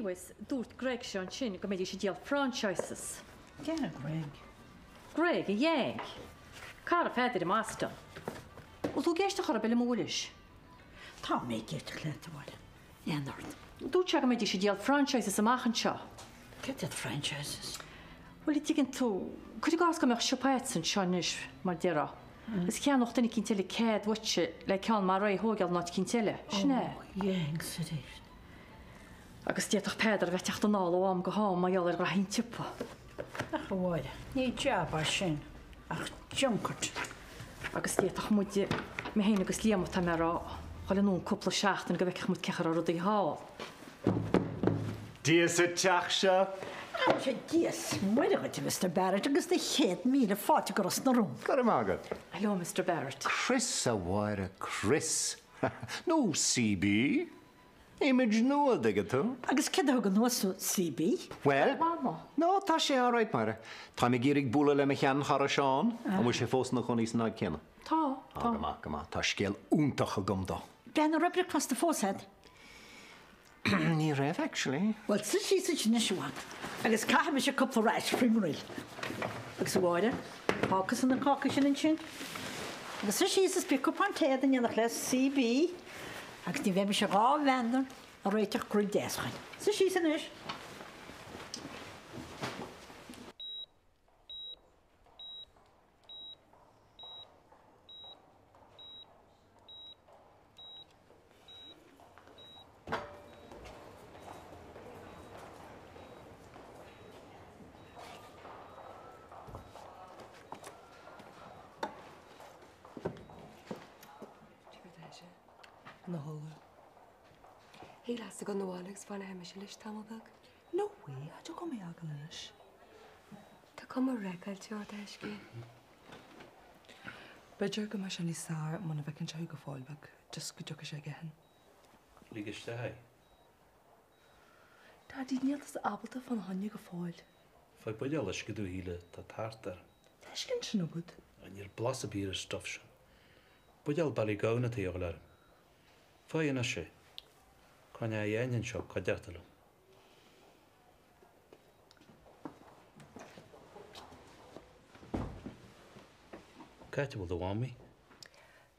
Anyways, dúirt Greg seo ansin go mbeidís ag díol franchises. Cé hé Greg? Greg, an Yank. Cara Pheadair i mBoston. Bhfuil tú ag éisteacht chor ar bith liom an bhfuil a fhios? Tá mé ag éisteacht leat, a Mháire. Lean ort. Dúirt sé go mbeidís ag díol franchises amach anseo. Céard iad franchises? Bhuel, an dtuigeann tú, cuir i gcás go mbeadh siopa agatsa anseo anois, mar déarfá, agus cheannódh duine eicínt eile cead uaitse le ceann mar é a thóigeáil in áit eicínt eile. Sin é. Ó, Yanks arís. Agus d'fhéadfadh Peadar a bheith ag teacht anall ó am go ham mar gheall ar ghraithí an tsiopa. Ach, a Mháire, ní jab é sin, ach junket. Agus d'fhéadfadh muide, mé féin agus Liam atá mé a rá, dhul anonn cúpla seachtain go bhfeicfeadh muid cén chaoi a raibh rudaí thall. Dia sa teach seo! Sea, Dia 's Muire dhuit, a Mr Barrett, agus na chéad míle fáilte go Ros na Rún. Go raibh maith agat. Hello, Mr Barrett. Chris, a Mháire, Chris. Nó CB. Image nua, dtuigeann tú. Agus céard a thug anuas thú, CB? Bhuel, Mama. no, tá sé alright, Máire. Táim ag iarraidh bualadh le mo sheanchara Seán. An bhfuil sé fós ina chónaí san áit céanna? Tá, Á, tá. go maith, go maith. Tá scéal iontach agam dó. Bean, an raibh bricfeasta fós agat? Ní raibh, actually. Bhuel, suigh síos ansin anois, a mhac, agus caithfidh mise cúpla roiseadh faoin ngrill. Agus a Mháire, fág thusa na cácaí sin ansin. Agus suigh síos is bíodh cupán tae agat in éineacht le CB. Agus ní bheidh mise dhá mheandar ag réiteach gruel deas dhuinn. Suigh síos anois. Céard é sin? Ina chodladh. Thig leatsa dul 'na bhaile agus fanfaidh mise leis tamall beag. No way, cha dtig liom é a fhágáil anois. Tá cuma wrecked-áilte ort, a Fheiscín. B'fhéidir go mbeadh sé níos fearr muna bhfeiceann sé thú go fóill beag, just go dtiocfaidh sé chuige féin. Lig isteach é. Daddy, níl tusa ábalta fána choinne go fóill. Faigh buidéal uisce domh a Shíle, tá tart orm. Tá uisce ansin agat. Níl blas ar bith ar an stuif sin. Buidéal Ballygowan atá a dhíobháil orm. Faigh anois é. Coinneoidh éinne anseo cuideachta liom. Cá háit a bhfuil do mhamaí?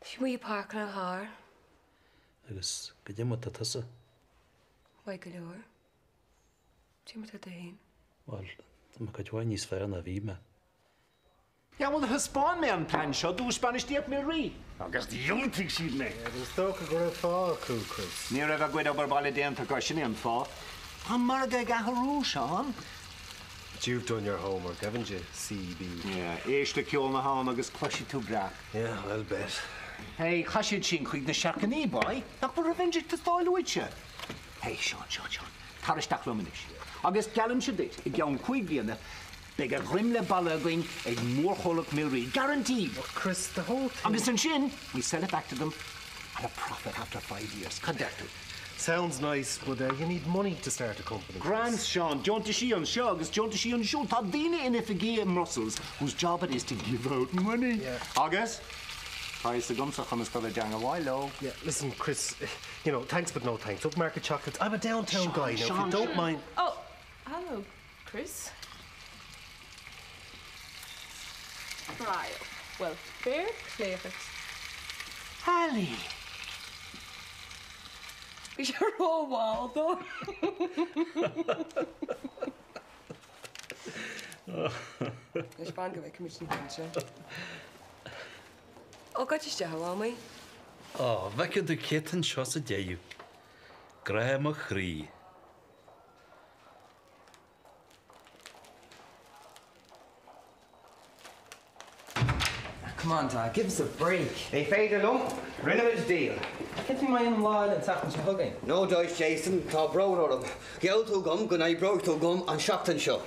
Tá sí amuigh ag páirceáil an chairr. Agus goidé mar tá tusa? Maith go leor. Cad é mar tá tú féin? Bhuel, tá mé cuid mhaith níos fearr ná bhí mé. Yeah, bhuel, thaispeáin mé an plean seo d'uasbhainistíocht Mylrea agus dhiúltaigh siad mé. Yeah, but is dócha go raibh fáth acu, Chris. Ní raibh a gcuid obair baile déanta acu, sin é an fáth. Tá an margadh ag athrú, Seán. But you've done your homework, haven't you, CB? Yeah, éist le ceol na habhann agus cloisfidh tú breac. Yeah, I'll bet. Hey, chaith siad sinn chuig na searcannaí, boy. Nach bhfuil revenge ag teastáil uaitse? Hey, Seán, Seán, Seán, tar isteach liom anois. Agus geallaimse duit, i gceann cúig bliana, Beidh a dhroim le balla againn ag mórchomhlacht Mylrea, guaranteed! But Chris, the whole thing. Agus ansin, we sell it back to them at a profit after five years. Cad deir tú? Sounds nice, but you need money to start a company, Chris. Grand, Seán, deontaisí anseo agus deontaisí ansiúd. Tá daoine in oifigí i mBrussels whose job it is to give out money. Yeah. Agus tá fhios agamsa conas dul i dteangabháil leo. Yeah, listen, Chris, you know, thanks but no thanks. Upmarket chocolates, I'm a downtown guy now, if you don't mind. Oh, hello, Chris. Bryal. Bhuel, fair play dhuit. Ali! Bhí sé rómhall dó. Anois fan go bhfeicfimid an ceann seo. Ó, gabh isteach, a Mhamaí. Á, bhfeiceann tú cé tá anseo sa deireadh. Grá mo chroí. Come on Dad, give us a break. Ní féidir liom. Rinne muid deal. Cén fáth má dhéanaim lá eile an tseachtain seo chugainn? No dice Jason, tá brón orm. Gheall tú dom go n-oibreoidh tú dom an seachtain seo.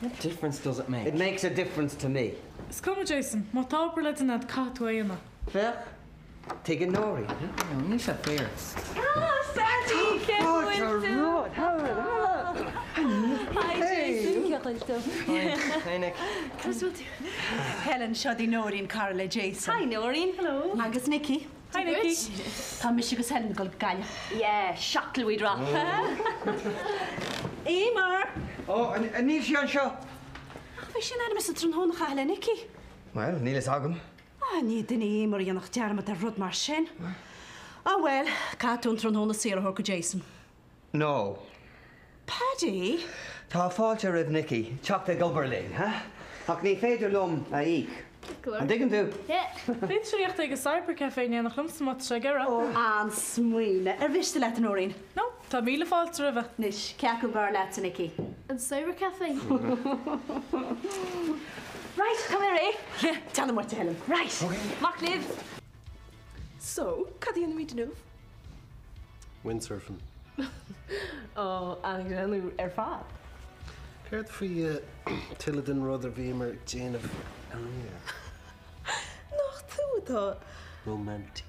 What difference does it make? It makes a difference to me. Is cuma Jason, má tá obair le déanamh agat caithfidh tú é a dhéanamh. Féach, tuigeann Nóirín. No, níl sé fair. Ah, Sandy, cén chaoi a bhfuil tú? Hi Jason, cén chaoi a bhfuil tú? Hi Nick. Conas a bhfuil tú? Helen, seo í Nóirín, cara le Jason. Hi Nóirín. Hello. Agus Nicky. Hi Nicky. Tá mise agus Helen ag dul go Gaillimh. Yeah, seachtain we'd ra. Eimear! Ó, níl sí anseo. Ach bhí sí in ainm is an tráthnóna a chaitheamh le Nicky. Bhuel, níl fhios agam. Ah, ní duine í Eimear a dhéanfadh dearmad ar rud mar sin. Ah bhuel, caithfidh tú an tráthnóna saor a thabhairt go Jason. No. Paddy! Tá fáilte roimh Nicky teacht ag obair linn, ha? Ach ní féidir liom a íoc. An dtuigeann tú? Féadfaidh sé a thíocht ag an Cyber Café in éineacht liomsa má tá sé ag iarraidh. Ó, an-smaoineamh. Ar mhiste leat, a Nóirín? No, tá míle fáilte roimhe. Anois, cé acu ab fhearr leatsa, Nicky? An Cyber Café. Right, tá mé réidh. Déanfaidh muid, a Helen. Right, amach libh! So, cad a dhéanfaimid inniu? Windsurfing. Ó, an-ghreannmhar ar fad. Céard faoi tuilleadh den rud a bhíomar ag déanamh aréir? Nach tú atá. Romantic.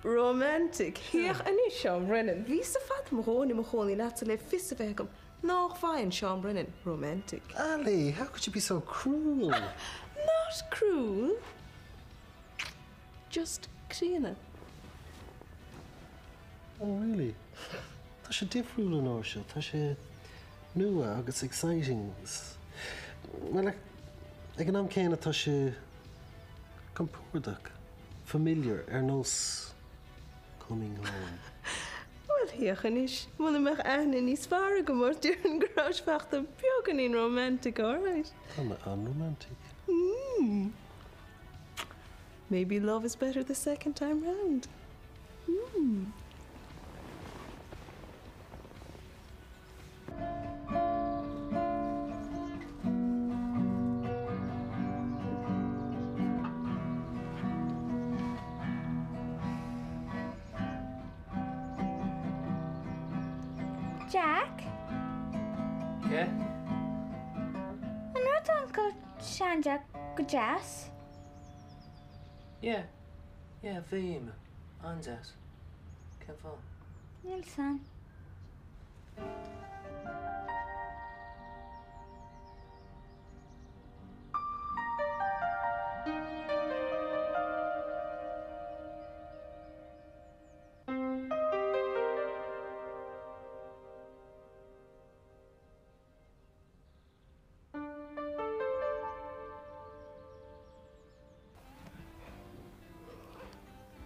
Romantic. Féach anois, Seán Brennan. Bhíos-sa fada mo dhóthain i mo chónaí leatsa le fios a bheith agam nách bhfaigheann Seán Brennan romantic. Ali, how could you be so cruel? Not cruel. Just críonna. Oh really? Tá sé difriúil an uair seo, tá sé nua agus exciting agus, bhuel, ag an am céanna tá sé compordach, familiar, ar nós coming home. Bhuel, féach anois, muna mbeadh aithne níos fearr agam ort, déarfainn go rabhais fachta beagáinín romantic alright. Tá mé an-romantic. Mmm. Maybe love is better the second time round. Mmm. Jack? Yeah? An raibh d'uncail Sean Jack go deas? Yeah, yeah, bhí, an-deas. Cén fáth? Níl 'fhios a'm.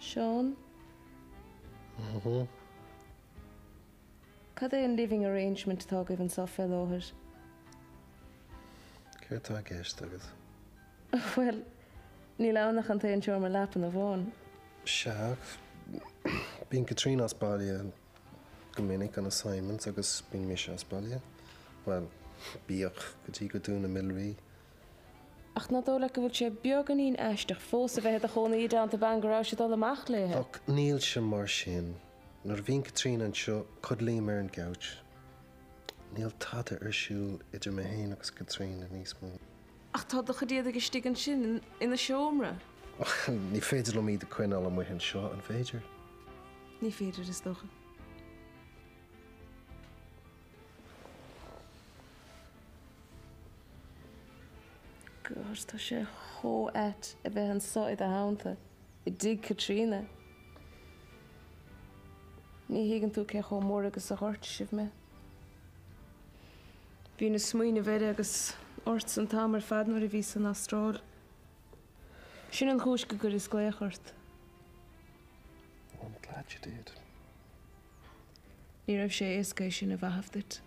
Seán? Mhm. Cad é an living arrangement atá agaibh anseo fé láthair? Céard atá i gceist agat? Bhuel, níl ann ach an t-aon seomra leapan amháin. Sea, ach bíonn Caitríona as baile go minic on assignment agus bíonn mise as baile. Bhuel, bíodh, go dtí gur dúnadh Millery. Ach nach dóigh leat go bhfuil sé beagáinín aisteach fós a bheith i do chónaí i dteannta bean go rabhais ag dul amach léi? Ach níl sé mar sin. Nuair a bhíonn Caitríona anseo, codlaím ar an gcouch. Níl tada ar siúl idir mé féin agus Caitríona níos mó. Ach tá do chuid éadaigh istigh ansin ina seomra. Ní féidir liom iad a choinneáil amuigh anseo, an féidir? Ní féidir, is dócha. God, tá sé chomh ait a bheith anso i do theannta, i dtigh Caitríona. Ní thuigeann tú cé chomh mór agus a ghortaigh sibh mé. Bhínn ag smaoineamh uirthi agus ortsa an t-am ar fad nuair a bhíos san Astráil. Sin an chúis go gcuireas glaoch ort. I'm glad you did. Ní raibh sé éasca é sin a mhaitheamh duit.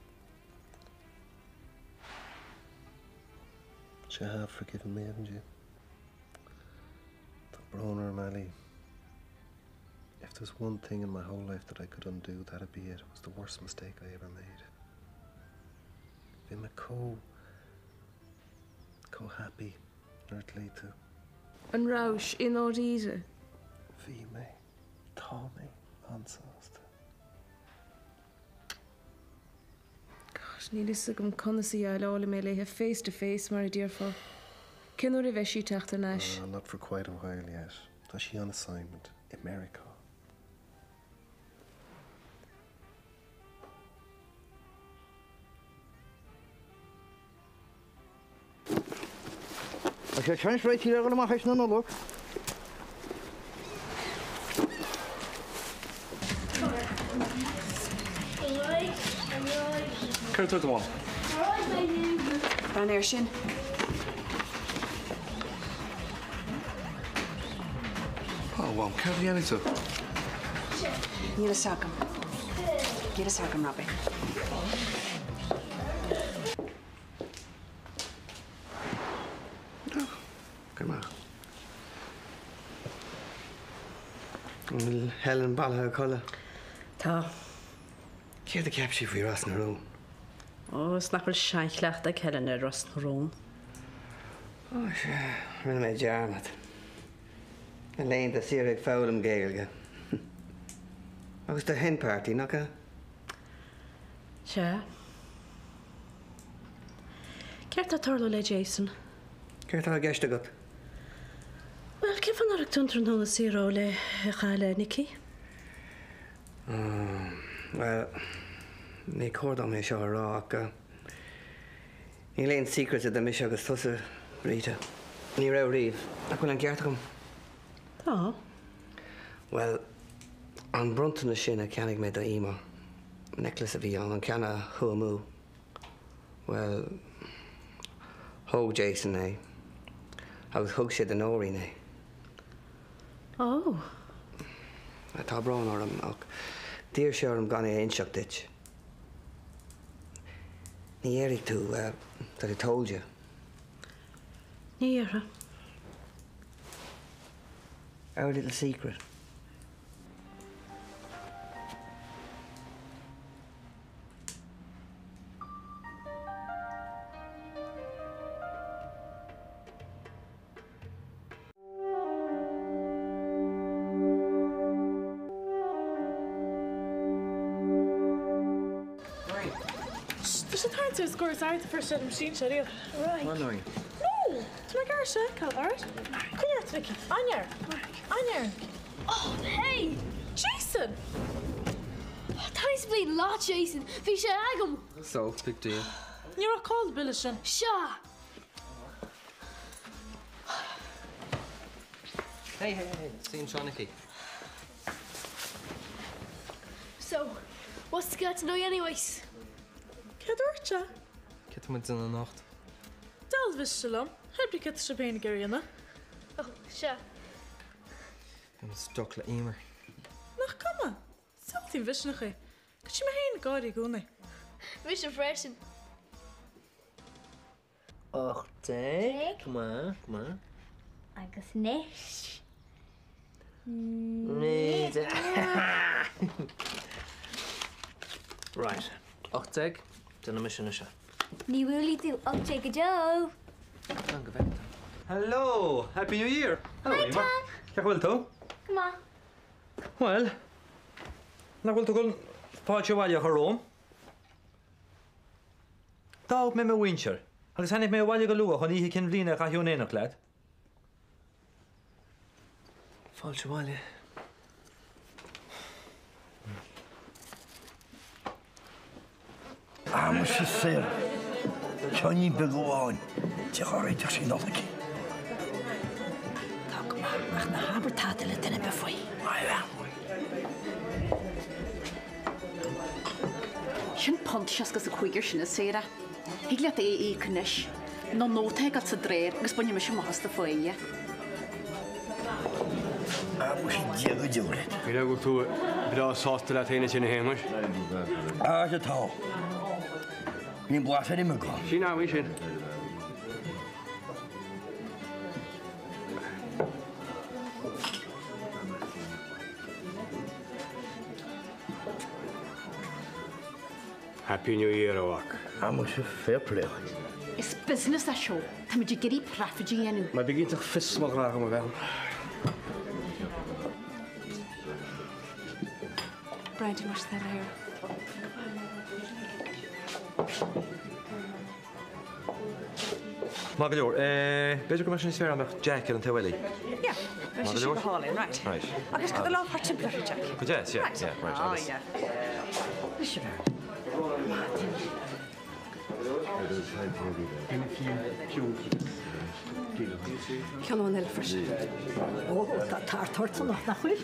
But you have forgiven me, haven't you? Tá brón orm, Ali. If there's one thing in my whole life that I could undo, that'd be it. It was the worst mistake I ever made. Bhí mé chomh chomh happy nuair a d'fhill tú. An rabhais i ndáiríre? Bhí mé. Tá mé an-sásta. God, níl fhios agam conas a dhéileálfaidh mé léithe face to face, mar a déarfá. Cén uair a bheidh sí ag teacht thar n-ais? Ah, not for quite a while yet. Tá sí on assignment i Meiriceá. Tá sé seans réitithe le dhul amach théis na Nollag. Céard a dúirt do mham? Breathnaigh air sin. Á, a mham, céard a dhéanfaidh tú? Níl a fhios agam. Níl a fhios agam, Robbie. Go maith. An bhfuil Helen bailithe a codladh? Tá. Céard a cheap sí faoi Ros na Rún? Ó, is nach bhfuil seanchleachtadh ag Helen ar Ros na Rún. Ó, sea, rinne mé dearmad. Na laethanta saoire ag foghlaim Gaeilge. Agus do hen party, nach ea? Sea. Céard tá ag tarlú le Jason? Céard tá i gceist agat? Bhuel, cén fáth nár thug tú an tráthnóna saor dó le é a chaitheamh le Nikki? Bhuel, ní cóir dom é seo a rá ach níl aon secrets idir mise agus tusa, Rita. Ní raibh riamh. Nach bhfuil an ceart agam? Tá. Bhuel, an bronntanas sin a cheannaigh mé do Eimear, necklace a bhí ann, an ceann a chuaigh amú. Bhuel, thóg Jason é agus thug sé do Nóirín é. Ó. Tá brón orm ach d'iarr sé orm gan é a inseacht duit. Ní dhéarfaidh tú that I told you. Ní dhéarfaidh. Our little secret. Tá sé tarraingte ar scór is ard fuair sé an machine seo riamh. Right. Come on, Noreen. No! Tá mé ag iarraidh seo a fheiceáil, alright? Coinnigh ort, Vicky. An-fhear. An-fhear. Oh, hey! Jason! Thanks a lot, Jason. Bhí sé agam! So, big deal. Ní raibh call ar bith leis sin. Sea! Hey, hey, hey, suigh anseo, Nicky. So, what's to get to know you anyways? Céard a dúirt sé? Céard tá muid ag déanamh anocht? Dealbh mise liom. Oibrigh céard tá sibh féin ag iarraidh a dhéanamh. Oh, sea. Beidh mé stuck le Eimear. Nach cuma? Is cailín mhisneach í. Go dtí mé féin ag gáirí i gcónaí. Mise freisin. 18. Go maith, go maith. Agus anois. 19. Right. 18. Déanfaidh mise anois é. Ní bhuailfidh tú 18 go deo! Fan go bhfeicfidh tú. Hello! Happy New Year! Hello, Hi Eimear. Tom! Cén chaoi a bhfuil tú? Go maith. Bhuel, nach bhfuil tú chun fáilte abhaile a chur romham? D'fhág mé mo mhuintir agus tháinig mé abhaile go luath chun Oíche Chinn Bhliana a chaitheamh in éineacht leat. Fáilte abhaile. Ah, muise Sarah, ceainnín beag amháin de chorr-réiteach sí Nollaig. Tá go maith, ach ná habair tada le duine ar bith faoi. Sin punt 65 ar sin, a Sarah. Thig leat é a íoc anois, nó nóta a fhágáil sa dráir agus bainfidh mise amach as do pháighe. Ah, muise Dia go deo leat. Shílfeá go bhfuil tú breá sásta leat féin ansin a Shéamais. Ah, sea tá. Bhí an blas ar im agam. Sin amhlaidh sin. Happy New Year, a mhac. Ah muise, fair play dhuit. Is business é seo, táimid ag iarraidh profit a dhéanamh. Ná bí ag ionsaí fios mo ghrá dhom, a bhean. Brian, do you wash that hair? Maith go leor. B'fhéidir go mbeadh sé níos fearr dá mbeadh Jack ar an taobh eile. Yeah, beidh sé sin go hálainn, right. Right. Agus cuir do lámh thart timpeall uirthi, Jack. Go deas, yeah, Right. yeah, right. Ah, Agus. yeah. Mise bheir. Ceann amháin eile freisin. Ó, tá tart ort anocht, nach bhfuil?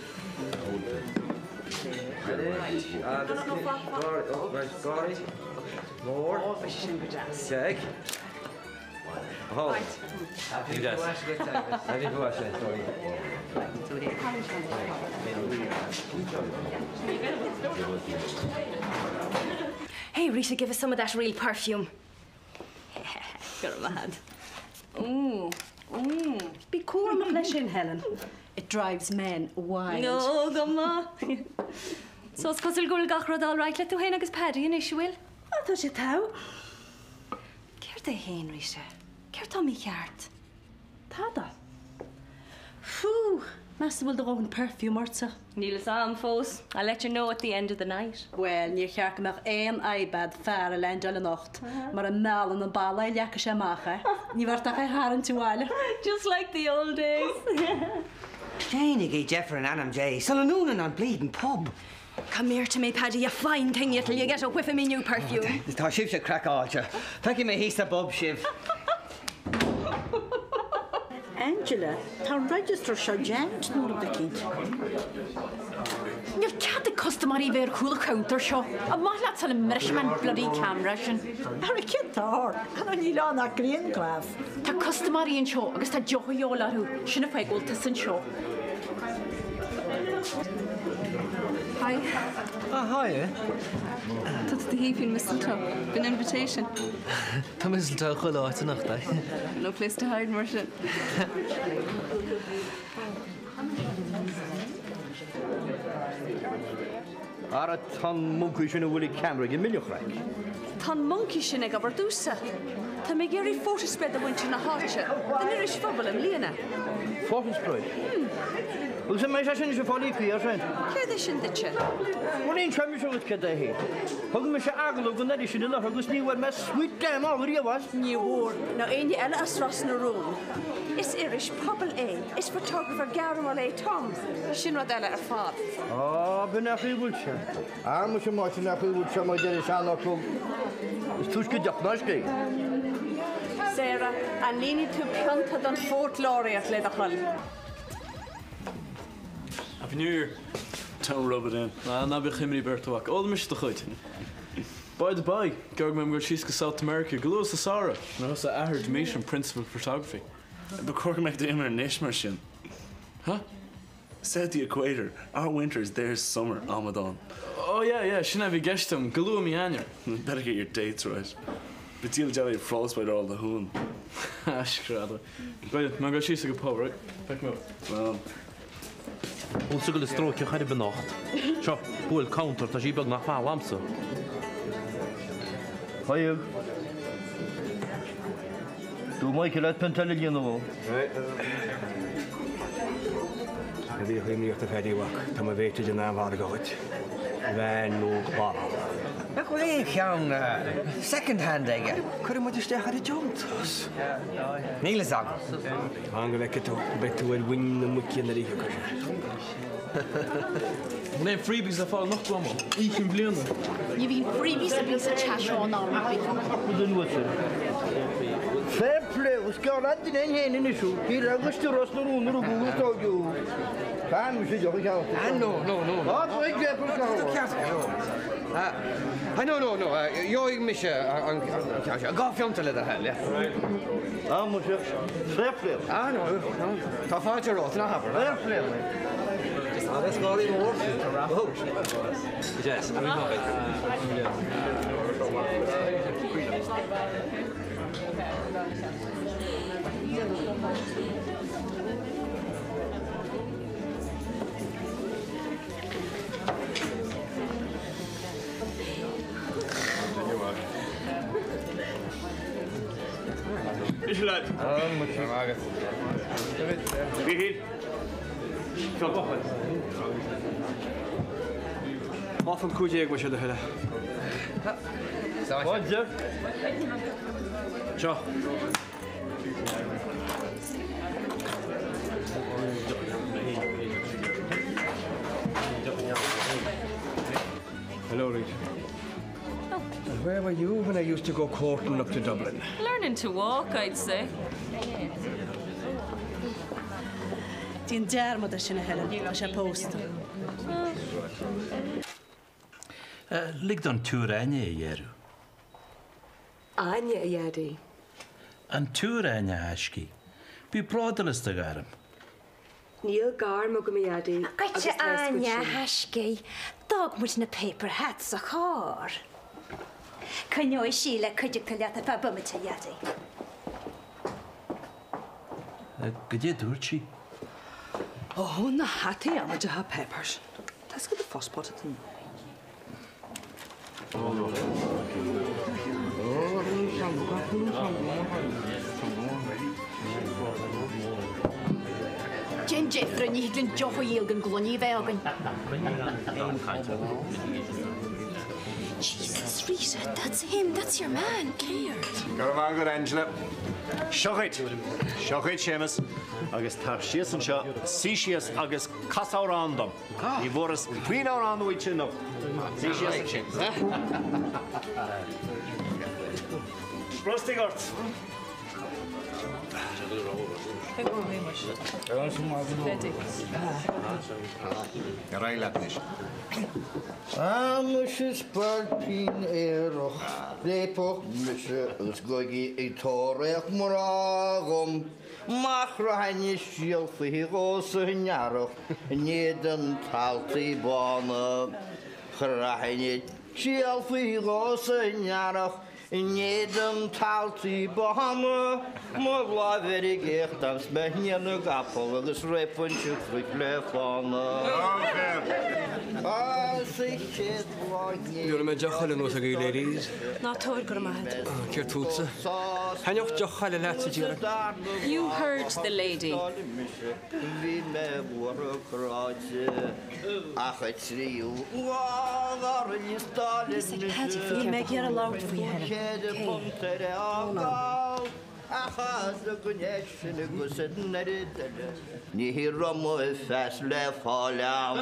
Agus. Gáirí. Mór. Ó, bhí sé sin go deas. Teg. Oh. Right. Go deas. Sorry. Hey Rita, give us some of that real perfume. Go raibh maith agat. Ooh, ooh. Bí cúramach leis sin, Helen. It drives men wild. No, go maith. So is cosúil go bhfuil gach rud all right le tú féin agus Paddy anois, an bhfuil? Ah, tá sé togha. Céard é féin, Rita? Céard tá mícheart? Tada. Fú! Meas tú an bhfuil do dhóthain perfume ortsa? Níl fhios a'm fós. I'll let you know at the end of the night. Bhuel, níor cheart go mbeadh aon fhadhb a'd fear a leaindeáil anocht, mura meallann an balla a leagfaidh sé amach é. Ní bheadh ort ach é a tharraingt abhaile. Just like the old days. Déanaigí deifir in ainm Dé, sula ndúnann an bleeding pub! Come here to me, Paddy, you fine thing, you till you get a whiff of me new perfume. Tá sibhse craiceáilte. Feicfidh mé thíos sa bpub sibh. Angela, tá an register seo jammed nó rud eicínt. Níl cead ag custaiméirí bheith ar chúl an chuntair seo. Amach leat sula mbrisfidh mé an bloody camera sin. Ara cén t-ár? Nó níl ann ach grianghraf. Tá custaiméirí anseo agus tá deoch a dhíobháil orthu. Sin an fáth go bhfuil tusa anseo. Hi. Ah, hi. Tá tú do shuí faoin mistletoe. B'in invitation. Tá mistletoe chuile áit anocht, eh? No place to hide mar sin. Ara tá an moncaí sin a bhfuil an ceamara aige milleadh craic. Tá an moncaí sin ag obair domhsa. Tá mé ag iarraidh photospread do mhuintir na háite, don iris phobail i mbliana. Photospread? Agus an mbeidh sé sin ag fáil íoctha as sin? Céard é sin duitse? Bhuel inseoidh mise dhuit céard é féin. Thug mise agallamh don iris sin anuraidh agus ní bhfuair mé sweet damn all riamh as. Ní bhfuair, ná éinne eile as Ros na Rún. Is iris pobail é. Is photographer gairmiúil é Tom. Sin rud eile ar fad. Á, b'in é an chaoi a bhfuil sé. Ah, muise más in é an chaoi a bhfuil sé mar deir an seanfhocal, is túisce deoch ná scéal. Sarah, an líonfaidh tú pionta don Phort Laureate le do thoil? Happy New Year. Don't rub it in. Ná, ná bíodh imní ort a mhac. Ólfaidh mise do chuid. By the by, go mbeidh mé ag dul síos go South America go luath sa samhradh nuair a thosaigh athair Dimitri an Principal Photography. Ba chóir go mbeadh d'imir anois mar sin. Huh? South the equator, our winter is their summer, amadán. Oh yeah, yeah, sin é a bhí i gceist agam, go luath i mí Eanáir. Better get your dates right. But deal jelly frostbite all the hoon. Ah, screadadh. Bhuel, mé ag dul síos ag an pub, right? Feicfidh mé. Slán. Bhfuil tú ag goil a stróiceadh chor ar bith anocht? Seo, buail counter, tá sí beagnach folamh a'msa. Thaidhg. Dúirt Michael leat pionta eile a líonadh dhó. Ná bíodh imní ort a Phaddy mhac, tá mo mhéitse den an-mhargadh dhuit. Veain nó clár. Nach bhfuil aon cheann second hand aige? Cuirfidh muid isteach ar an deontas. Níl fhios agam. Fan go bhfeicfidh tú, beidh tú ar mhuin na muice nuair a thiocfaidh sé. An bhfuil aon freebies le fáil anocht, Mama? Oíche Chinn Bliana. Ní bhíonn freebies ar bith sa teach seo in am ar bith. Fair play, is gearr an duine féin anois thú. Ní raibh agus Ros na Rún nuair a rugadh agus tógadh thú. Tá mise deoch a cheann. Ah no, no, no. Ah, go ag Ceart go leor. Ah no, no, no, gheobhaidh mise an ceann seo. 2 phionta le do thoil, yeah. Ah, muise, fair play. Ah no, no, tá fáilte romhat, ná habair. Fair play. Agus gáirí mór. Yes, Is lad. 2.15 muise le do thoil. Fáilte. Seo. Hello, Rita. And where were you when I used to go courting up to Dublin? Learning to walk, I'd say. Déan dearmad air sin a Helen, tá sé pósta. Lig don tSiúr Áine a ghearradh. Áine, a Dhaidí. An tSiúr Áine, a thaiscidh. Bí bródúil as do ghairm. Níl gairm agam, a Dhaidí, agus Goitse tá a fhios agat Áine, a sin. thaiscidh. D'fhág muid na paper hats sa charr. Coinneoidh Síle cuideachta leat ar feadh bomaite, a Dhaidí. Goidé a dúirt sí? Ó, na hataí amaideacha papers. Tá a fhios agat an fusspot atá ann. Déan deifre, ní thig linn deoch a dhíol gan gloiní a bheith againn. Jesus, Rita, that's him, that's your man, Céard? Go raibh maith agat, Angela. Seo dhuit. Seo dhuit, Séamus. Agus tar síos anseo, suigh síos agus cas amhrán dom. Ní bhfuaireas puinn amhrán uaitse anocht. Suigh síos ansin. Brostaigh ort. Ar aghaidh leat anois. Ah muise spailpín aerach, réabadh mise agus goigí ag tóraíocht mná dhom. Má chroithfinn síol faoi dhó san earrach in éadan taltaí bána, chroithfinn síol faoi dhó san earrach in éadan taltaí bána, mo láimh ar an gcéacht a'm 's mé thiar na gcapall agus réabfainnse cnoic le fána. Á sa chéad lá Gheobhaidh mé deoch eile anuas agaibh, ladies. Ná tabhair, go raibh maith agat. Céard fútsa? Thaitneodh deoch eile leatsa, déarfainn. You heard the lady. Bhí mé buartha cráite ach a tríú lá dhár liostáil mise Níl mé ag iarraidh labhairt faoi a thuilleadh. £4 ar fhágáil. Ach as a gcoinne sin agus an oiread eile, ní raibh mo phas le fáil a'm.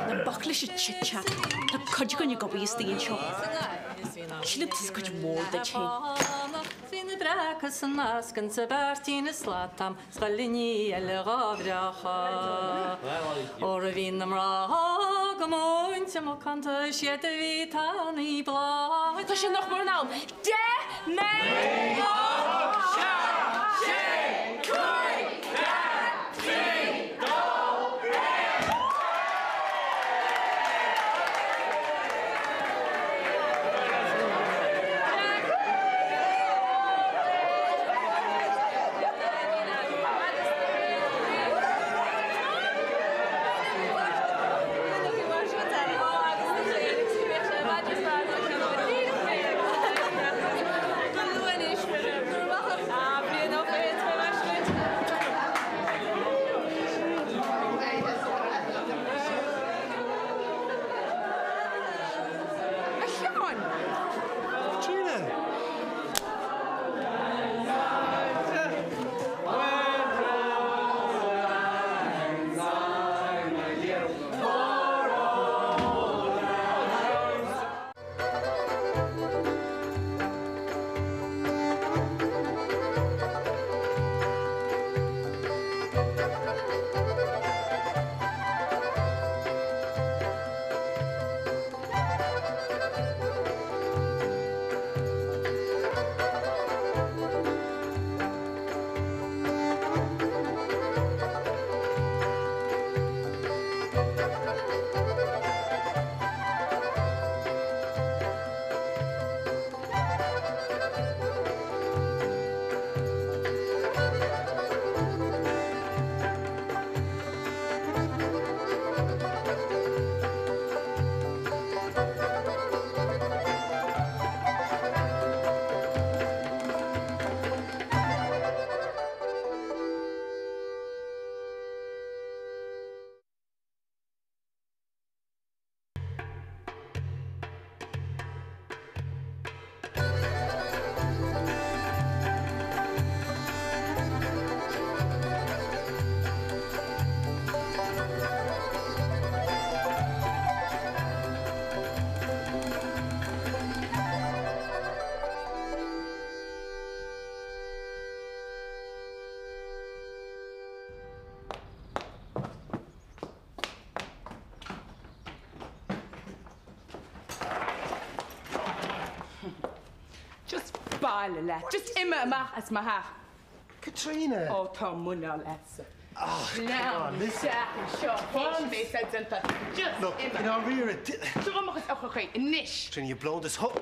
Ná bac leis an chit-chat. Tá cuid againn ag obair istigh anseo. Sílim tusa cuid mhór duit féin. Bhí na breaca san ascan sa beairtín is slat a'm 's chuile ní eile dhá bhreacadh. Óra bhí na mná go múinte macánta is iad a bhí tanaí bláth. Tá sé nach mór in am. 10, 9, 8, 7, 6, 5, 4, 3, 2, 1. Abhaile leat. Just imigh amach as mo theach. Caitríona! Ó, tá muineál agatsa. Ah, come Sleamhnaigh on, listen. isteach anseo, théis mé sa déanta. Just Look, imigh. i ndáiríre. Seo dhom mo chuid eochracha anois. Caitríona, you've blown this whole...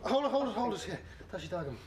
Hold it, hold it, hold it. Tá siad agam.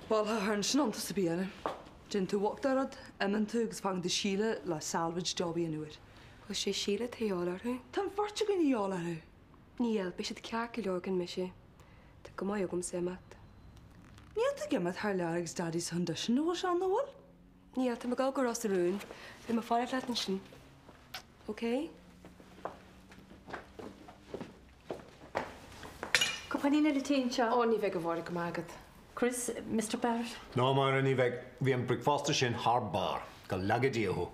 Bhuel, cha chuireann sin iontas ar bith orm. Déanann tú uchtach de rud, imíonn tú agus fágann tú Síle le salvage jobby an uair. Bhfuil sé Síle atá de dhíobháil orthu? Tá an bheirt againn de dhíobháil orthu. Níl, beidh siad ceart go leor gan mise. Tá go maith agamsa imeacht. Níl tú ag imeacht thar lear agus Daidí sa chondition a bhfuil sé ann, an bhfuil? Níl, tá mé ag dul go Ros na Rún. Beidh mé ag fanacht leat ansin. Ok? Cupáinín eile tae anseo. Ó, ní bheidh a Mháire, go raibh maith agat. Chris, Mr Barrett. No, a Mháire, ní bheidh. Bhí an bricfeasta sin thar barr. Go leaga Dia thú.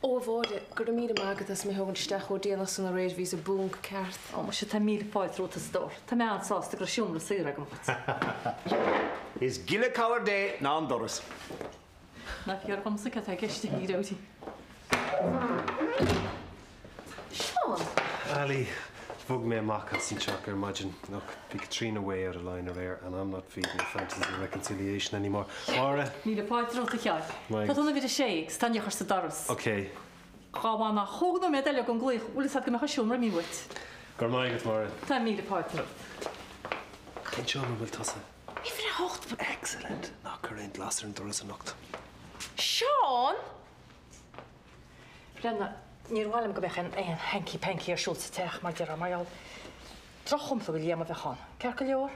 Ó, a Mháire, go raibh míle maith agat as mé thógaint isteach chomh déanach san aréir, bhíos i bponc ceart. Ó, muise, tá míle fáilte romhat, a stór. Tá mé an-sásta go raibh seomra saor agam dhuit. Is gile cabhair Dé ná an doras. Nach fíor dhomsa cad tá i gceist ag Ní Seán! Ali, bhog mé amach as an teach ar maidin. Look, bhí Caitríona way out of line aréir and I'm not feeding the fantasy of reconciliation anymore. Máire! Míle fáilte romhat a Sheáin. Maith Tá tú in uimhir a sé agus tá an eochair sa doras. Ok. Dhá bhfanfá chúig nóiméad eile den glaoch, bhfuil fhios agat go mbeadh an seomra imithe uait. Go raibh maith agat, Máire. Tá míle fáilte romhat. Cén seomra a bhfuil tusa? Uimhir a hocht. Excellent! Ná cuir aon ghlas ar an doras anocht. Seán! Brenna, níor mhaith liom go mbeadh aon hanky panky ar siúl sa teach mar déarfá, mar gheall drochshampla do Liam a bheadh ann. Ceart go leor?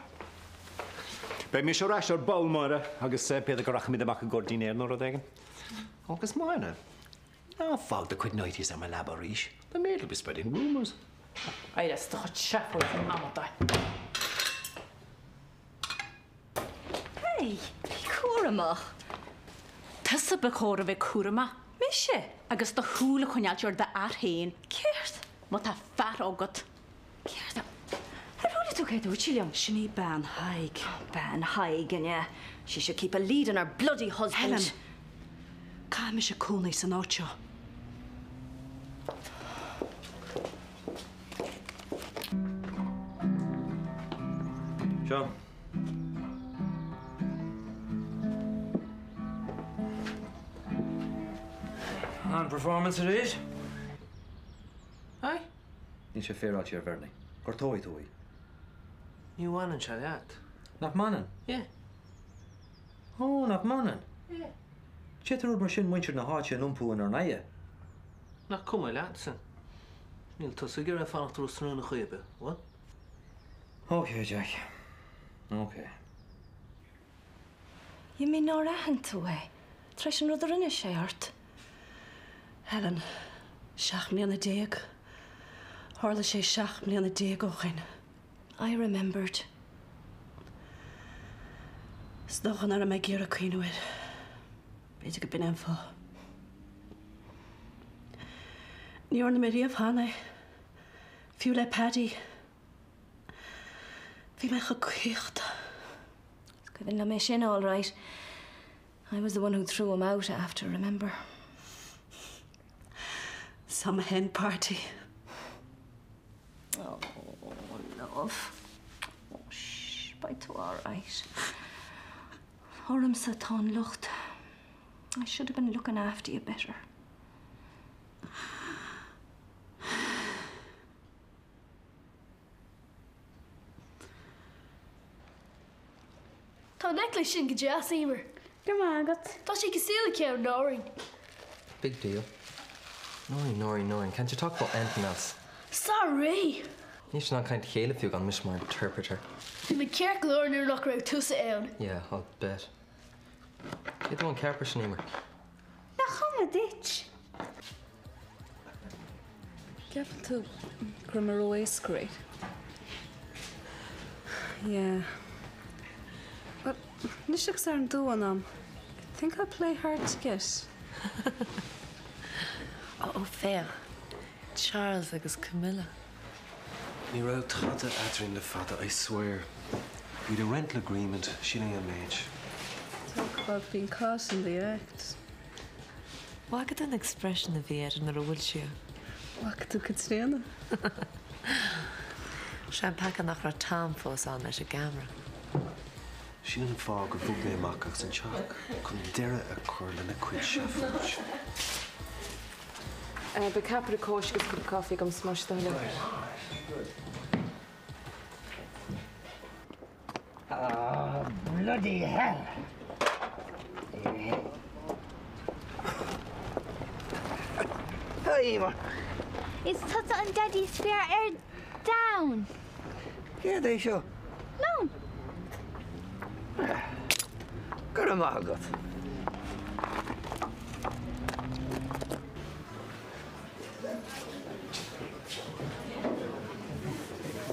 Beidh mise ar ais ar ball, Máire, agus b'fhéidir go rachaimid amach i gcomhair dinnéir nó rud éigin. Agus Máire, ná fág do chuid nighties ar mo leaba arís. The maid will be spreading rumours. Éirigh as do chuid seafóide amadáin. Hey, bí cúramach. Tusa ba chóir a bheith cúramach. Mise? Agus do shúil a choinneáilt ar d'fhear féin. Céard? Má tá fear agat. Céard? Ar chuala tú céard a dúirt sí liom? Sin í bean Thaidhg. Bean Thaidhg, an ea? She should keep a lid on her bloody husband. Helen, caithfidh mise cónaí san áit seo. Seo. An performance arís? Aye. Níl sé féaráilte ar Bhernie. Gortóidh tú í. Ní bhaineann sé leat. Nach mbaineann? Yeah. Ó, nach mbaineann? Yeah. D'fhéadfadh rud mar sin muintir na háite a iompú inár n-aghaidh. Nach cuma leatsa? Níl tusa ag iarraidh fanacht i Ros na Rún ar chaoi ar bith, bhfuil? Ok, Jack. Ok. You mean nár aithin tú é, tar éis an rud a rinne sé ort? Helen, 17 mbliana. Tharla sé 17 mbliana ó shin. I remembered. Is dócha nach raibh mé ag iarraidh cuimhniú air. B'fhéidir go b'in é an fáth. Ní dhearna mé riamh cheana é. Fiú le Paddy. Bhí mé chomh caochta. Is cuimhin liom é sin all right. I was the one who threw him out after, remember? Some hen party. Oh, love. Oh, shh, beidh tú all right. Ormsa atá an locht. I should have been looking after you better. Tá an necklace sin go deas, Emer. Go raibh maith agat. Tá sé cosúil le ceann Nóirín. Big deal. Nóirín, Nóirín, Nóirín, can't you talk about anything else? Sorry! Níl sibh in ann caint le chéile fiú gan mise mar interpreter. Bhí mé ceart go leor nuair nach raibh tusa ann. Yeah, I'll bet. Cé dó an ceapaire sin, Emer? Nach Bliana duit! Ceapann tú go raibh mé ró-éasca, right? Yeah. Well, anois agus ar an duan a'm, I think I'll play hard to get. Ó, ó, féach. Charles agus Camilla. Ní raibh tada eadrainn le fada, I swear. We'd a rental agreement, sin é an méid. Talk about being caught in the act. Bhfaca tú an expression a bhí air nuair a bhuail sí é? Bhfaca tú Caitríona? Sé an peaca nach raibh Tom fós ann leis an gceamara. Sin an fáth gur bhog mé amach as an teach, chun deireadh a chur lena cuid seafóid. Beidh ceapaire cóisc agus cup coffee agam más do thoil é. Ah, bloody hell! Hi, Emer. Is tusa an daidí is fearr ar domhan! Céard é seo? Lón! Go raibh maith agat.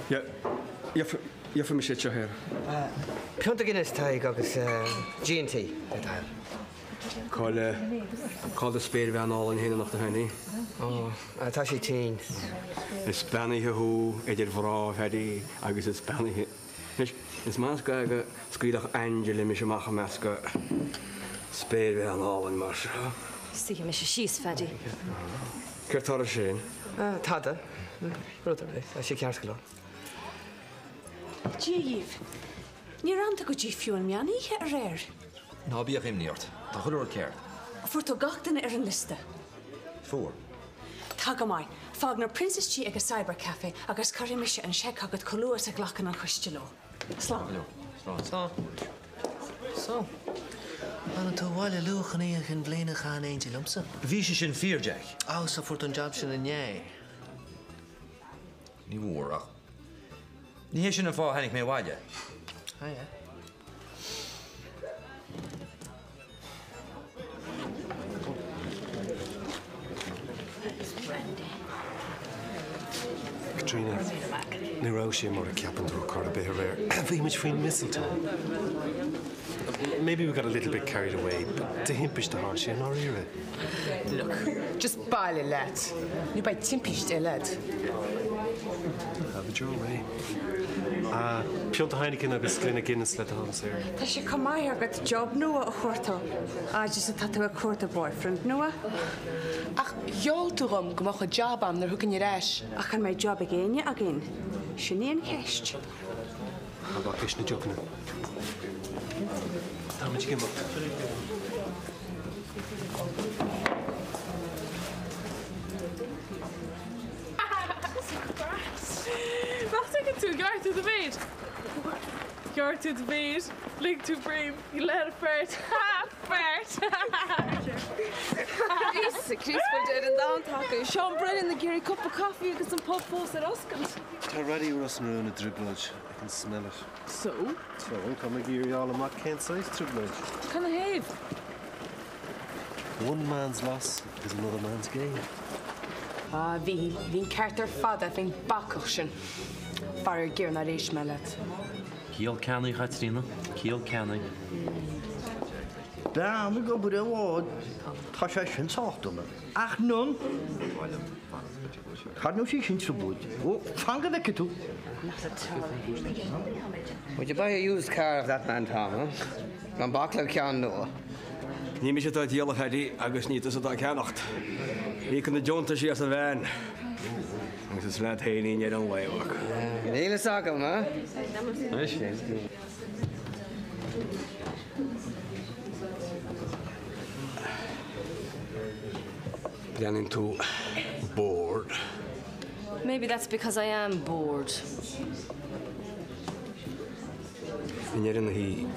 Gheobhaidh mise iad seo air. Pionta Guinness, Tadhg, agus G&T, le do thoil. Cá'il, cá'il do spéirbhean álainn féin anocht a Sheáiní? Ó, tá sí tinn. Is beannaithe thú idir mhná, a Phaddy, agus is beannaithe. Anois, is maith is gá go scaoilfeadh aingeal mise amach i measc spéirbhean álainn mar seo. Suífidh mise síos, Phaddy. Céard tá ar sin? Tada. Rud ar bith. Tá sé ceart go leor. Dia dhaoibh. Níor fhan tú go dtí fiú an meán oíche aréir. Ná bíodh imní ort. Tá chuile rud ceart. Fuair tú gach duine ar an liosta? Fuair. Tá go maith. Fág na priontais tí ag an cyber café agus cuirfidh mise an seic chugat chomh luath is a ghlacann an coiste leo. Slán. Slán. Slán. So, fanann tú abhaile luath chun Oíche Chinn Bhliana a chaitheamh in éindí liomsa? Bhí sé sin fíor, Jack. Á, so fuair tú an jab sin inné? Ní bhfuair, ach ní hé sin an fáth a tháinig mé abhaile. Ah, yeah. Caitríona, ní raibh sé mar a cheapann tú ar chor ar bith aréir. Bhí muid faoin mistletoe. Maybe we got a little bit carried away, but de thimpiste a tharla sé i ndáiríre. Look, just bailigh leat, nó beidh timpiste eile agat. Have it your way. Pionta Heineken agus gloine Guinness le do thoil, Sarah. Tá sé chomh maith agat job nua a chuartú, fhad is atá tú ag cuartú boyfriend nua. Ach gheall tú dhom go mbeadh job a'm nuair a thiocfainn ar ais. Ach an mbeidh job ag éinne againn? Sin í an cheist. Ná bac leis na deochanna. Táimid ag imeacht. Nach dtuigeann tú, ghearr tú do mhéar. Ghearr tú do mhéar, lig tú broim, you let it fart, ha! Fart! Íosa Críost bhfuil deireadh an domhain tagtha. Seán Brennan ag iarraidh cupa caife agus an pub fós ar oscailt. Tá Raidió Ros na Rún i dtrioblóid. I can smell it. So? So, tá mé ag iarraidh a fháil amach cén saghas trioblóid. Canathaobh? One man's loss is another man's gain. Ah, a Mhíchíl, bhí an ceart ar fad agat faoin bacach sin. Faraor géar nár éist mé leat. Ciall ceannaigh, a Chaitríona, ciall ceannaigh. Bean ag obair ar bhád, tá sé sin sách dona. Ach nun! Tarraingeoidh sí sin trioblóid. Ó, fan go bhfeicfidh tú! Would you buy a used car of that man, Tom, huh? Gan bac le ceann nua. Ní mise atá ag díol, a Phaddy, agus ní tusa atá ag ceannacht. Íocann na deontaisí as an veain. Agus is leat féin í i ndeireadh an lae, a mhac. Níl fhios agam, huh? Breathnaíonn tú bored. Maybe that's because I am bored. I ndeireadh na hoíche,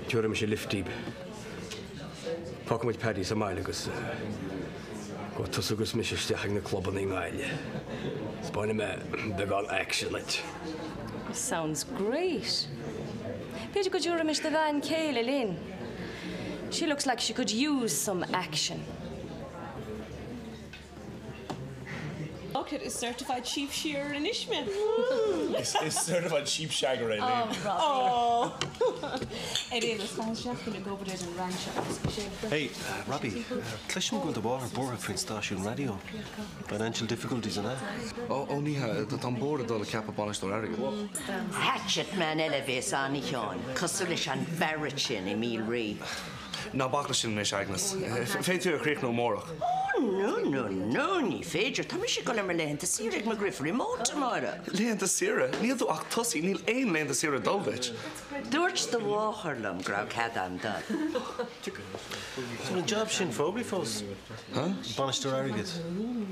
tabharfaidh mise lift daoibh. Fágfaidh muid Paddy sa mbaile agus gabhfaidh tusa agus mise isteach ag na clubanna i nGaillimh. 'Spáinfidh mé beagán action duit. Sounds great. B'fhéidir go dtabharfaimis do bhean chéile linn. She looks like she could use some action. Ok, is certified sheep shearer anois mé. Is certified sheep shagger é Liam. Oh, Ar aon nós, tá seachtain ag obair ar an rainse agus bhí sé ag Hey, Robbie, cloisim go bhfuil do mháthair buartha faoin stáisiún raidió. Financial difficulties, an ea? Ó, ní hea, tá an bord ag dul a ceapadh bainisteoir airgid. Hatchet man eile a bhéas ann, a Sheáin, cosúil leis an Barrett sin i Míl Rí. Ná bac leis sin anois, Agnes. Féadfaidh tú é a chríochnú amárach. Ó, no, no, no, ní féidir. Tá mise ag dul ar mo laethanta saoire ag mo dheirfiúr i Malta amárach. Laethanta saoire? Níl tú ach tosaithe, níl aon laethanta saoire ag dul duit. Dúirt do mháthair liom go raibh cead a'm dul. An bhfuil an job sin fógraithe fós? Bainisteoir airgid?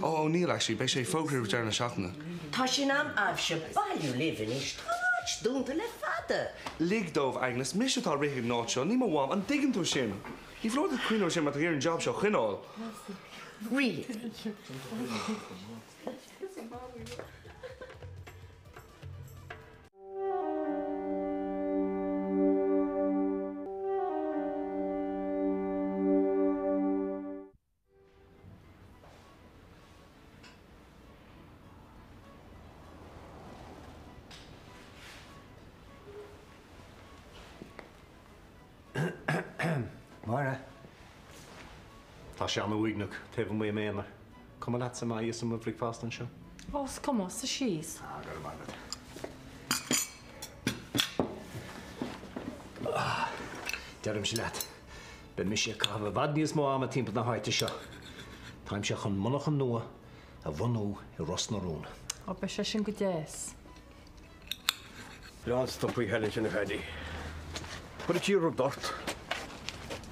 Ó, níl, actually. Beidh sé fógraithe roimh deireadh na seachtaine. Tá sé in am a'ibhse bailiú libh anois. Tá an áit dúnta le fada. Lig dóibh, Agnes. Mise atá ag rith an áit seo, ní mo mham. An dtuigeann tú sin? Ní foláir duit cuimhneamh air sin má tá tú ag iarraidh an job seo a choinneáil. Really? Máire. Tá sé an-uaigneach taobh amuigh i m'aonar. Cuma leatsa má íosaim mo bhricfeasta anseo? Ó, is cuma, suigh síos. Ah, go raibh maith agat. Deirimse leat, beidh mise ag caitheamh i bhfad níos mó ama timpeall na háite seo. Táimse chun monarcha nua a bhunú i Ros na Rún. Ó, beidh sé sin go deas. Breá an stumpaí Helen sin a Phaddy. Cuirfidh sí rud ort.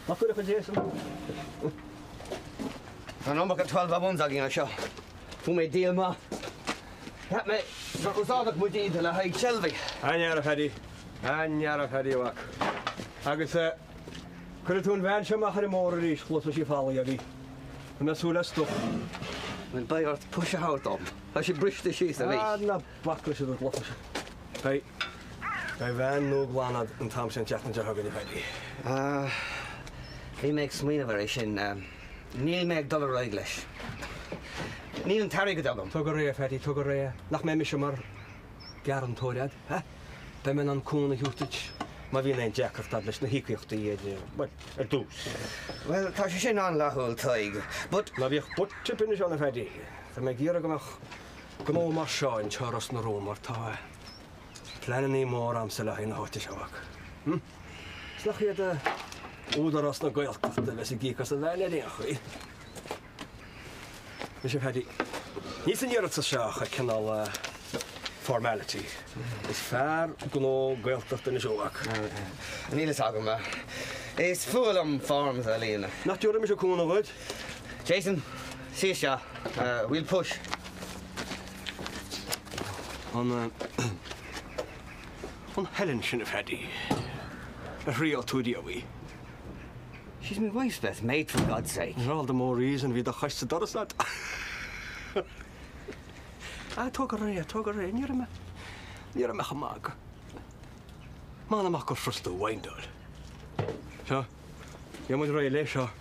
Nach gcuirfeadh a Jason? Tá an iomarca 12 by ones againn anseo. Fuair mé díol maith. Cheap mé gur úsáidfeadh muid iad le haghaidh shelving. An-fhear a Phaddy. An-fhear a Phaddy a mhac. Agus cuirfidh tú an veain seo amach ar an mbóthar arís, chloisfidh sí falaí agaibh. Tá mé ag súil le stuif. Bhuel beidh ort push a thabhairt dom. Tá sé briste síos arís. Ah, ná bac leis an gclocha sin. Beidh, beidh veain nua glan a'd an t-am sin an tseachtain seo chugainn, a Phaddy. Ah, bhí mé ag smaoineamh ar é sin. Níl mé ag dul ar aghaidh leis. Níl an t-airgead agam. Tóg ar aghaidh é, a Phaddy, tóg ar aghaidh é. Nach mbeidh mise mar ghearantóir a'd, ha? Beidh mé in ann cúnamh a thabhairt duit má bhíonn aon deacracht a'd leis na híocaíochtaí ar, bhuel, ar dtús. Bhuel, tá sé sin an-fhlaithiúil, Tadhg, but. Ná bíodh but ar bith anois ann, a Phaddy. Tá mé ag iarraidh go mbeadh gnó mar seo anseo i Ros na Rún mar tá pleanannaí móra a'msa le haghaidh na háite seo, a mhac. Hm? Is nach iad Údarás na Gaeltachta a bheas ag íoc as an veain ar aon chaoi. Anois a Phaddy, níl san iarratas seo ach cineál formality. Is fear gnó Gaeltachta anois thú, a mhac. Níl fhios agam. Is fuath liom forms a líonadh. Nach dtabharfaidh mise cúnamh dhuit? Jason, suigh isteach. We'll push. An an Helen sin a Phaddy. Ar thriail tú riamh í? She's my wife's best mate, for God's sake. All the more reason bhí do chois sa doras a'd. Ah, tóg ar aghaidh é, tóg ar aghaidh é. Ní raibh mé, ní raibh mé ach ag magadh. M'anam ach gur furasta a whindáil. Seo. Gheobhaidh muid réidh leis seo.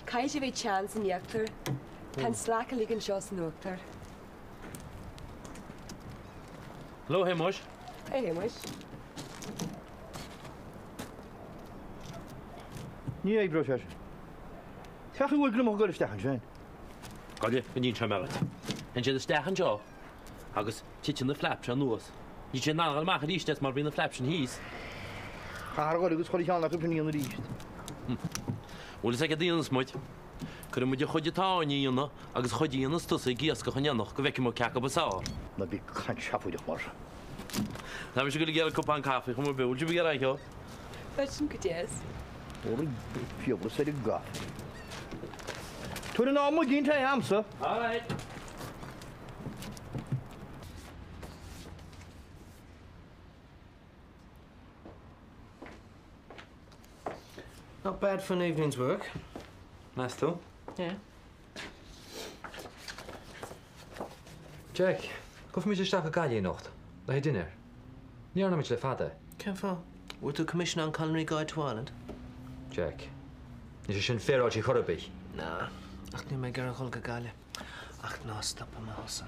Caithfidh sé bheith teann san íochtar. Tá an slack uilig anseo san uachtar. Hello, Shéamuis. Hey, Shéamuis. Ní oibreoidh sé sin. Féach an bhfuil gliomach ag dul isteach ansin. Goidé, go n-inseoidh mé dhuit. Théann siad isteach anseo agus titeann na flaps seo anuas. Níl siad in ann a dhul amach arís as mar bhí na flaps sin thíos. Caithfear a dhul agus chuile cheann acu sin a dhéanamh arís. Bhfuil fhios agat cad a dhéanfas muid? Cuirfidh muid an chuid atá againn a dhéanamh agus an chuid a dhéanfas tusa ag iascach in éineacht go bhfeicfidh muid cé acu is fearr. Ná bí ag caint seafóideach mar sin. Tá mise ag dul ag iarraidh cupán caife chomh maith, bhfuil sibh ag iarraidh seo? Beidh sin go deas. Tabharfaidh fiabhras ar an gcaife. Tabhair an maidin tae a'msa. All right. Not bad for an evening's work. Meas tú? Yeah. Jack, gabhfaimid isteach go Gaillimh anocht, le haghaidh dinnéir. Ní dhearna muid le fada. Cén fáth? Bhfuair tú commission on Culinary Guide to Ireland? Jack. Níl sé sin féaráilte chor ar bith. Ná, ach níl mé ag iarraidh dhul go Gaillimh. Ach ná stopfaidh mé thusa.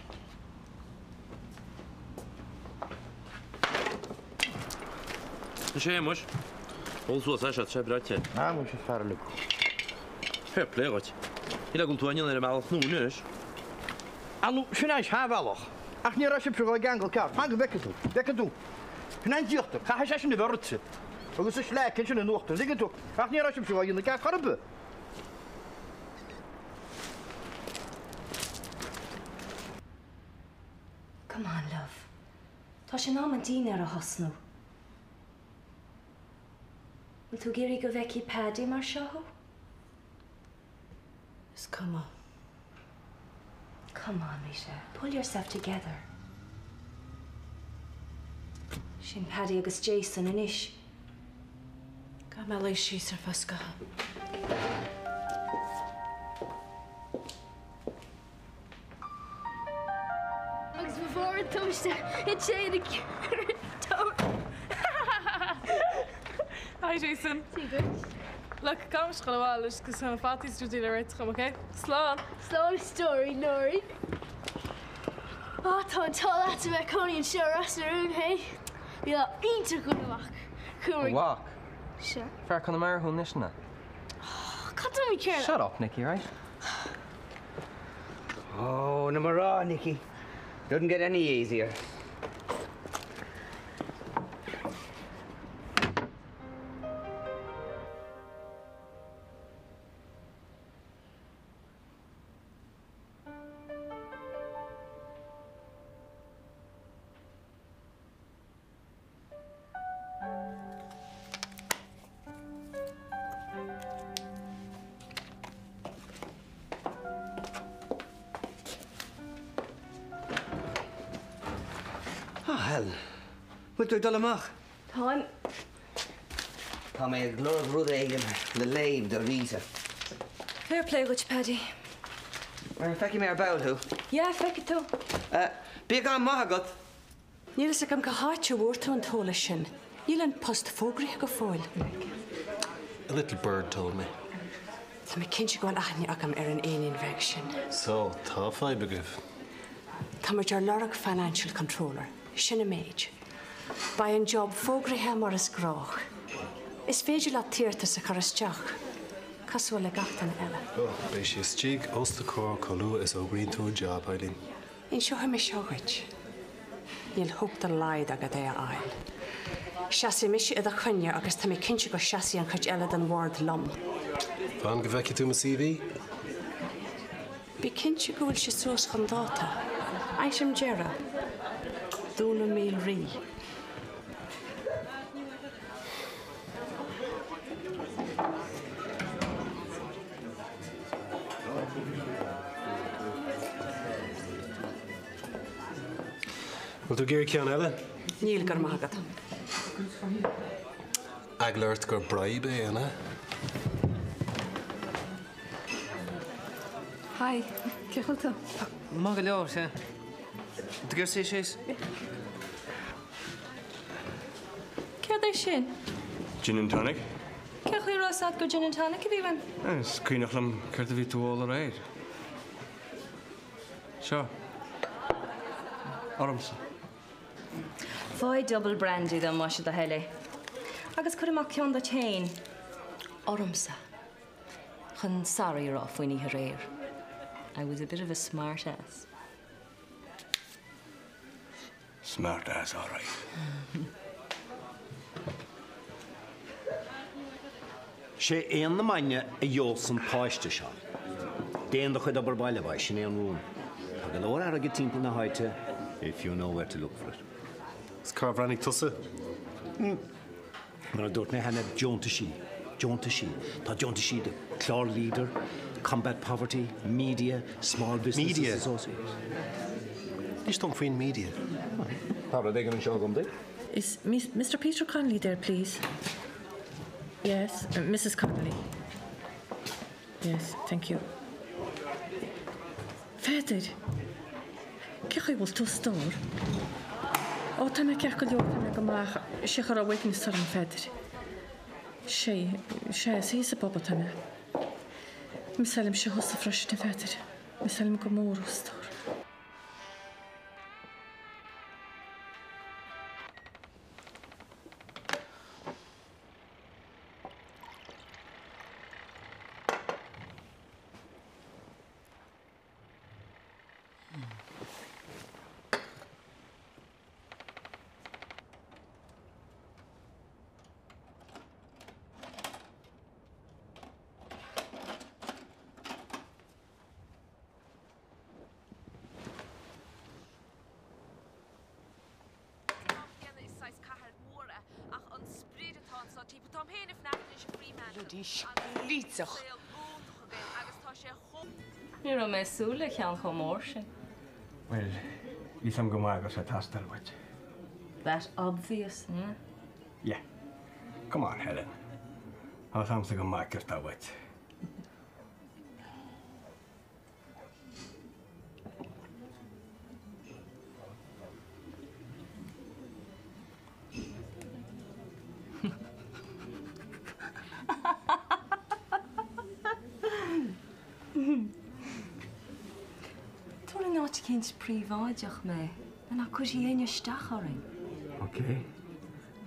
A Shéamais, ól suas é seo, tá sé breá te. Ah, muise fear uilig. Fair play dhuit. Níl eagal tú a ndéanamh ar an mbealach nua anois. Á, sin é an seanbhealach. Ach ní raibh sibhse dhá gceangal ceart. Fan go bhfeicfidh tú. Bhfeicfidh tú. Sin é an t-íochtar. Caithfidh sé sin a bheith ortsa. Agus an sleaic ansin in uachtar. An dtuigeann tú? Ach ní raibh sibhse dhá dhéanamh ceart chor ar bith. Come on, love. Tá sé in am an dinnéar a thosnú. Bhfuil tú ag iarraidh go bhfeicfidh Paddy mar seo thú? Is cuma. Come on, Rita. Pull yourself together. Sin Paddy agus Jason anois. Caithfidh mé luí síos ar feadh scathaimh. Agus ba mhór an tubaiste thit sé ina Hi Jason. Dia duit. Look, caithfidh mise dul abhaile anois 'cause tá na fataí is rudaí le réiteach agam, ok? Slán! Slán a stóirín, Nóirín. Á, tá an t-ádh leat a bheith cónaí anseo i Ros na Rún, hey? Bhí lá iontach againn amach. Chuamar. A mhac. Sure. Fear Conamara thú anois, an ea? Cad tá mé céard? Shut up, Nicky, right? Oh, na mná, Nicky. Doesn't get any easier. Ah, Helen. Bhfuil tú ag dul amach? Táim. Tá mé ag lorg rud éigin le léamh do Rita. Fair play dhuit, Paddy. Feicfidh mé ar ball thú. Yeah, feicfidh tú. Bíodh am maith agat! Níl fhios agam cá háit a bhfuair tú an t-eolas sin. Níl an post fógraithe go fóill. A little bird told me. Tá mé cinnte go bhfuil aithne agam ar an éinín bheag sin. So, tá fadhb agaibh. Tá muid ar lorg financial controller. Sin an méid. Beidh an job fógraithe mar is gnách. Is féidir leat t'iarratas a chur isteach, cosúil le gach duine eile. Oh, beidh sé istigh os do chomhair chomh luath is fhógraíonn tú an job, Eileen. Inseoidh mé seo dhuit. Níl hope dá laghad agat é a fháil. Seasfaidh mise i do choinne agus tá mé cinnte go seasfaidh an chuid eile den bhord liom. Fan go bhfeicfidh tú mo CV. Bí cinnte go bhfuil sé suas chun dáta. Item deireadh. Dún na Míl Rí. Bhfuil tú ag iarraidh ceann eile? Níl, go raibh maith agat. Eagla ort gur bribe é, an ea? Hi, cén chaoi a bhfuil tú? Maith go leor, sea. Do gur sé síos? Céard é sin? Gin and tonic. Cén chaoi a raibh fhios agat gur gin and tonic a bhí uaim? Is cuimhneach liom céard a bhí tú a ól aréir. Seo. Ormsa. Faigh double brandy dom, más é do thoil é. Agus cuir amach ceann duit féin. Ormsa. Chun sorry a rá faoin oíche aréir. I was a bit of a smart ass. Smart ass all right. Sé éan na maidne a gheobhas an páiste seo. Déan do chuid obair baile, boy, sin é an rún. Tá go leor airgid timpeall na háite if you know where to look for it. Is cár bhreathnaigh tusa? Mar a dúirt mé cheana, deontaisí, deontaisí. Tá deontaisí do clár Leader, Combat Poverty, Media, Small Businesses Media. Association. Inis dom faoin media. Tá rud éigin anseo agam duit. Is Mr Peter Connolly there, please? Yes, Mrs Connolly. Yes, thank you. Pheadair, cén chaoi a bhfuil tú, a stór? Ó, tá mé ceart go leor, tá mé go maith. Is é a chuirfeadh uaigneas orm, a Pheadair. Sé, sé, is thíos sa bpub atá mé. Missáilimse thusa freisin, a Pheadair. Missáilim go mór thú, a stór. Bloody Ní raibh mé ag súil le ceann chomh mór sin. Bhuel, bhí 'fhios a'm go maith go raibh sé ag teastáil uait. That obvious, yeah? Yeah. Come on, Helen. Tá 'fhios a'msa go maith céard tá uait. Tabhair in áit eicínt príobháideach mé le nach gcuirfidh éinne isteach orainn. Ok.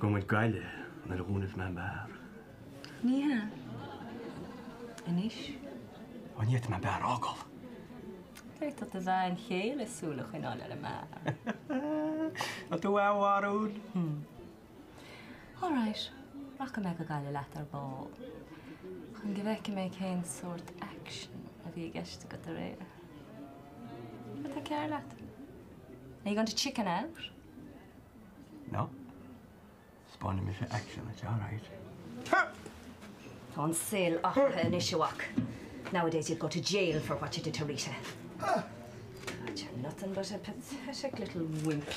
Gabhfaidh muid Gaillimh nuair a dhúnfas mé an beár. Ní hea. Anois. Ó ní fhéadfaidh mé an beár a fhágáil. D'fhéadfadh do bhean chéile súil a choinneáil ar an mbeár. Tá tú an-bharrúil. All right, rachaidh mé go Gaillimh leat ar ball chun go bhfeicfidh mé cén sórt action a bhí i gceist agat aréir. Cad tá cearr leat? Are you going to chicken out? No. 'Spáinfidh mise action duit, all right. Tá an saol athraithe anois, a mhac. Nowadays you'd go to jail for what you did to Rita. God, you're nothing but a pathetic little wimp.